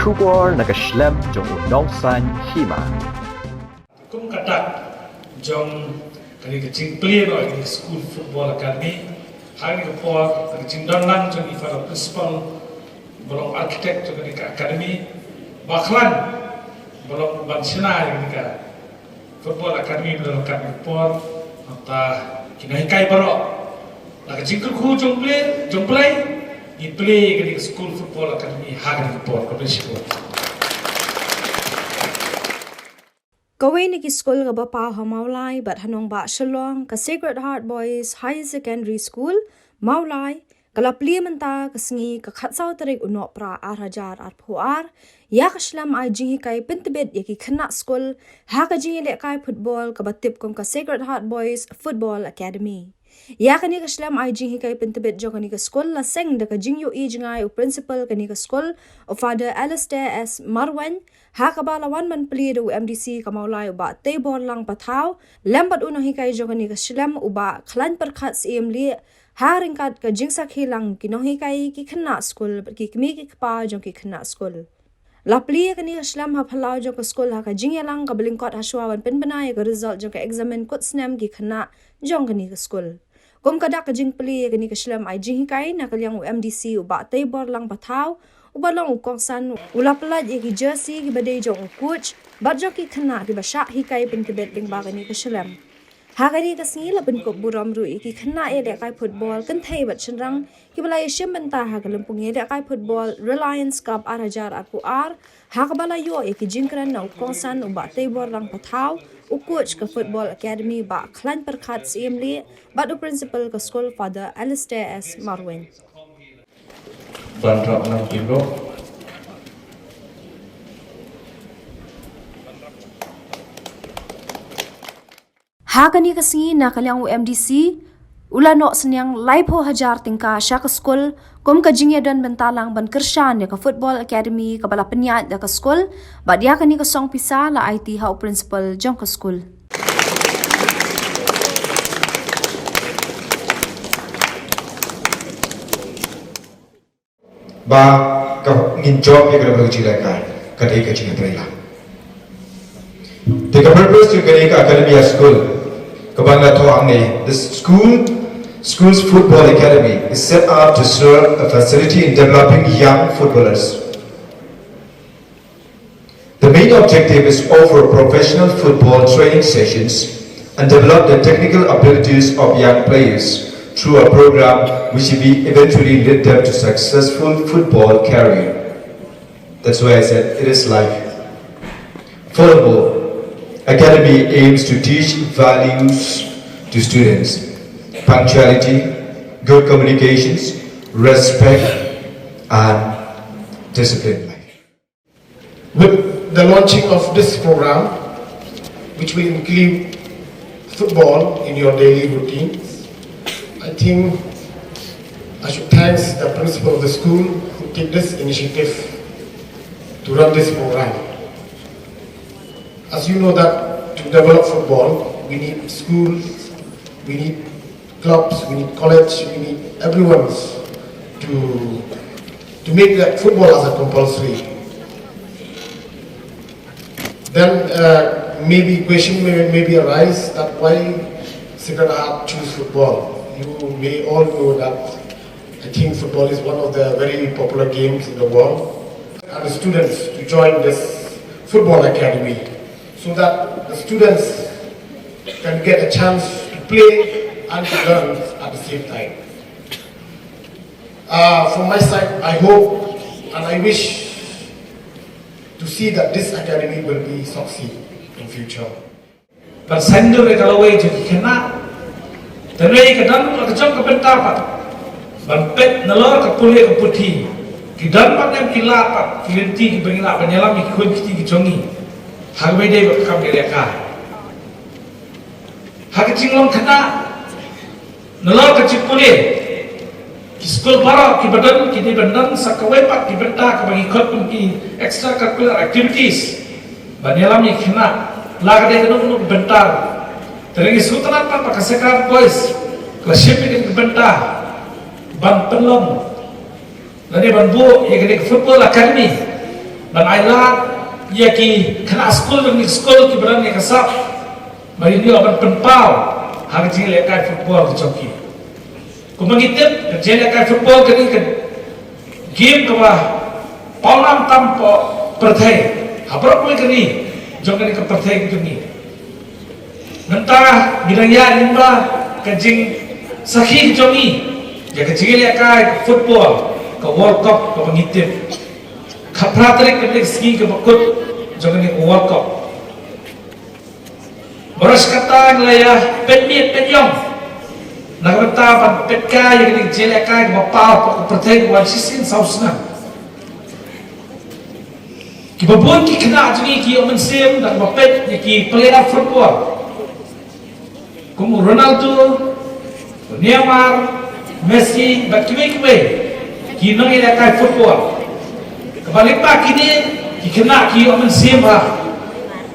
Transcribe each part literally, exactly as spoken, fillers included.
Khubor na ka shlem jong u Nongsaiñ Hima. Kum ka dak jong kane ka jingplie noh ïa ka School Football Academy, ha kane ka por, ka jingdon lang jong i Father Principal, ba long architect jong kane ka academy, ba khlaiñ, ba long ban shna ïa kane ka Football Academy ba la kat ka por, nangta ki nonghikai baroh. La ka jingkyrkhu jong plie, jong plie, ngi plie ïa kane ka School Football Academy ha kane ka por, khublei shibun. Kawei na ki skul kaba paw ha Mawlai bad ha nongbah Shillong, ka Sacred Heart Boys Higher Secondary School, Mawlai, ka la plie mynta ka sngi ka khatsaw tarik u Nohprah ar hajar arphew ar, ïa ka shlem ai jinghikai pyntbit ïa ki khynnah skul, ha ka jingïalehkai football kaba tip kum ka Sacred Heart Boys Football Academy. Ïa kane ka shlem ai jinghikai pyntbit jong kane ka skul la seng da ka jingïohi jngai u principal kane ka skul, u Father Alistair S Marwein, ha kaba la wan ban plie da u M D C ka Mawlai u Bah Teibor Lang Pathaw, lem bad u nonghikai jong kane ka shlem u Bah Khlaiñpyrkhat Syiemlieh, ha ryngkat ka jingsakhi lang ki nonghikai, ki khynnah skul bad ki kmie ki kpa jong ki khynnah skul. La plie kane ka shlem ha phyllaw jong ka skul ha ka jingïalang kaba lyngkot hashwa ban pynbna ïa ka result jong ka eksamin kut snem ki khynnah jong kane ka skul. Kum ka dak ka jingplie ïa kane ka shlem ai jinghikai, na ka liang u M D C u Bah Teibor Lang Pathaw, uba long u kongsan, u la pyllait ïa ki jersey kiba dei jong u coach bad jong ki khynnah kiba shah hikai pyntbit lyngba kane ka shlem. Ha kane ka sngi la pynkup burom ruh ïa ki khynnah ïalehkai football kynthei bad shynrang kiba la ïashim bynta ha ka lympung ïalehkai football Reliance Cup ar hajar arphew ar, ha kaba la ïoh ïa ki jingkren na u kongsan u Bah Teibor Lang Pathaw, u coach ka Football Academy Bah Khlaiñpyrkhat Syiemlieh, bad u principal ka skul Father Alistair S Marwein. Ban rap nang pynrok. Ha kane ka sngi na ka liang u M D C, u la noh synñiang laiphew hajar tyngka sha ka skul, kum ka jingïadon bynta lang ban kyrshan ïa ka Football Academy kaba la pynïaid da ka skul, bad ïa kane ka song pisa la aiti ha u principal jong ka skul. Ba ka ngin jop ïa ka dei ka jingïalehkai, ka dei ka jingïatreilang. Te ka purpose jong kane ka academy ha skul, kaba nga thoh hangne, the school, school's football academy is set up to serve a facility in developing young footballers. The main objective is offer professional football training sessions and develop the technical abilities of young players through a program which will eventually lead them to successful football career. That's why I said it is life. Furthermore, Academy aims to teach values to students: punctuality, good communications, respect, and discipline. With the launching of this program, which will include football in your daily routines, I think I should thank the principal of the school who took this initiative to run this program. As you know that to develop football, we need schools, we need clubs, we need college, we need everyone to, to make that football as a compulsory. Then, uh, maybe question may, maybe arise that why Sacred Heart choose football. You may all know that I think football is one of the very popular games in the world. And the students to join this football academy so that the students can get a chance to play and to learn at the same time. Uh, from my side, I hope and I wish to see that this academy will be succeed in future. Ban sngewthuh ïa ka lawei jong ki khynnah. Te lawei ka don ka jong ka bynta pat ban peit nalor ka pule ka puthi. Ki don pat ne em ki lad pat ki lynti kiba ngi lah ban ïalam ïa ki khun ki kti ki jong ngi. Ha kaba ïadei bad ka kam ka lehkai. Ha ka jinglong khynnah. Nalor ka jingpule, ki skul baroh kiba don, ki dei ban don sa kawei pat ki bynta kaba ngi khot kum ki extracurricular activities. Ban ïalam ïa ki khynnah, la ka dei kano kano ka bynta. Te ngi sngewtynnat pat ba ka Sacred Heart Boys ka la shim ïa ka bynta ban pynlong lane ban buh ïa kane ka football academy. Ban ai lad ïa ki khynnah skul, ban ki skul ki ba don ïa ka sap ba ïoh ban pynpaw ha ka jingïalehkai football ka jong ki. Kumba ngi tip, ka jingïalehkai football ka dei ka game kaba pawnam tam ha pyrthei, ha baroh kawei ka ri jong kane ka pyrthei ka jong ngi. Mynta ngi dang ïaid lyngba ka jingsakhi ka jong ngi ïa ka jingïalehkai football ka World Cup kaba ngi tip. Khat phra tarik ka dei ka sngi kaba kut jong kane ka World Cup. Baroh shi katta ngi la ïa peit miet peit ïong na ka bynta ban peit kai ïa kane ka jingïalehkai kaba paw hapoh ka pyrthei kaba wan shisien saw snem. Kiba bun ki khynnah jong ngi ki ïoh mynsiem da kaba peit ïa ki player football kum u Ronaldo, u Neymar, Messi bad kiwei kiwei ki nongïalehkai football. Kaba lyngba kine ki khynnah ki ïoh mynsiem bha.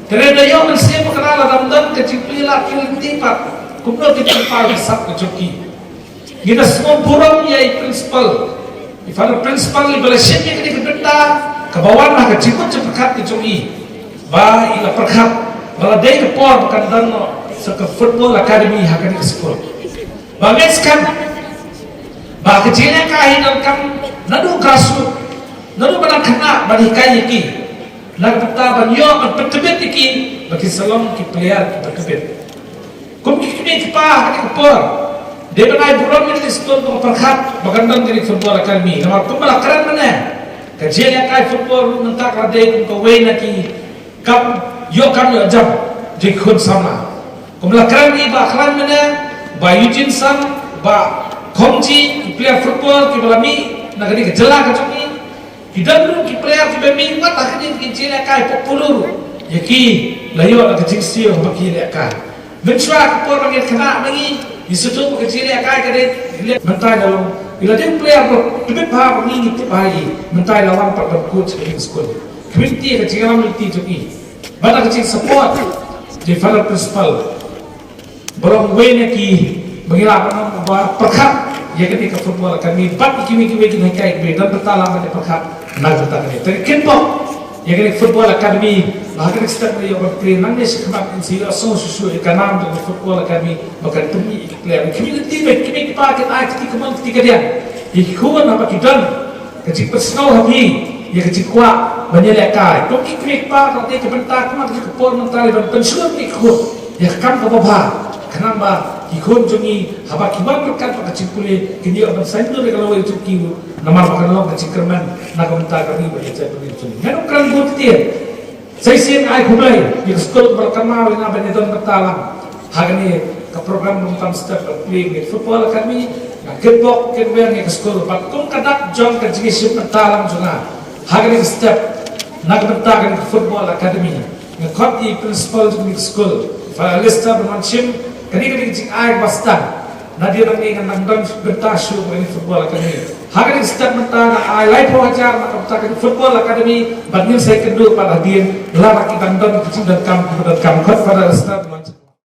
Te lada ïoh mynsiem bha, lada ym don ka jingplie lad plie lynti pat, kumno kin pynpaw ïa ka sap ka jong ki? Ngi da sngewburom ïa i principal, i father principal, iba la shim ïa kane ka bynta kaba wan ha ka jingmut jingpyrkhat ka jong i, ba i la pyrkhat ba la dei ka por ba kan don noh sa ka football academy ha kane ka skul. Ba ngeit skhem ba ka jingïalehkai hi donkam naduh grassroots, naduh ba dang khynnah ban hikai ïa ki, na ka bynta ban ïoh ban pyntbit ïa ki ba kin sa long ki player kiba tbit. Kum ki kmie ki kpa ha kane ka por, dei ban ai burom ïa kane ka skul ba ka pyrkhat ba kan don kane ka football academy. Namar kumba la kren mynne, ka jingïalehkai football ruh mynta ka la dei kum kawei na ki kam ïoh kam ïoh jam jong ki khun samla. Kumba la kren ïa i Bah Khlaiñ mynne, Bah Eugene Sang, Bah Khongji, ki player football kiba la mih na kane ka jylla ka jong ngi. Ki don ruh ki player kiba mih wat ha kane ka jingïalehkai pop polo ruh, ïa ki la ïoh da ka jingsiew ba ki ïalehkai. Mynshuwa ka por ba ngi khynnah ba ngi, ngi sngewthuh ba ka jingïalehkai ka dei, mynta la long, i la dei player ba tbit bha ba ngi ngi tip bha ïa i, mynta i la wan pat ban coach ha kane ka skul. Kmie, ka jingïalam lynti jong i bad da ka jingsupport jong i father principal, ba long uwei na ki ba ngi lah ban ong ba pyrkhat ïa kane ka football academy bad kiwei kiwei ki nonghikai kiba don bynta lang ban ïa pyrkhat na ka bynta kane. Te ka kitbok ïa kane ka football academy ba ha kane ka step ngi ïoh ban plie nangne shakhmat, ngin sa ïohsngew shuh shuh ïa ka nam jong ka football academy ba kan pynmih ïa ki player. Ki community ba ki kmie ki kpa kin ai kti kamon kti kadiang ïa ki khun haba ki don ka jingpynsngew ha phi ïa ka jingkwah ban ïalehkai. Kum ki kmie ki kpa, ka dei ka bynta kumne ka por mynta lei ban pynshlur ïa ki khun ïa ka kam kaba bha, khnang ba ki khun jong ngi haba ki wan ryngkat bad ka jingpule, kin ïoh ban saiñdur ïa ka lawei jong ki ruh, namar ba kan long ka jingkyrmen na ka bynta ka ri bad ka jaitbynriew jong ngi. Ngan ym kren bun ktien. Sa shisien ai khublei ïa ka skul ba la kynmaw ïa nga ban ïadon bynta lang ha kane ka program ba ngam tam step ban plie ïa ka football academy. Nga kitbok kitweng ïa ka skul bad kum ka dak jong ka jingïashim bynta lang jong nga ha kane ka step na ka bynta kane ka football academy, nga khot ïa i principal jong kane ka skul, Father Alistair, ban wan shim kane ka dei ka jingai kaba sdang. Nadien nangne ngan nang don bynta shuh ha kane ka football academy. Ha kane ka step mynta nga ai laiphew hajar na ka bynta kane ka football academy bad ngin sa ïakynduh pat hadien lada ki dang don ka jingdonkam kiba donkam. Khot Father Alistair ban wan shim.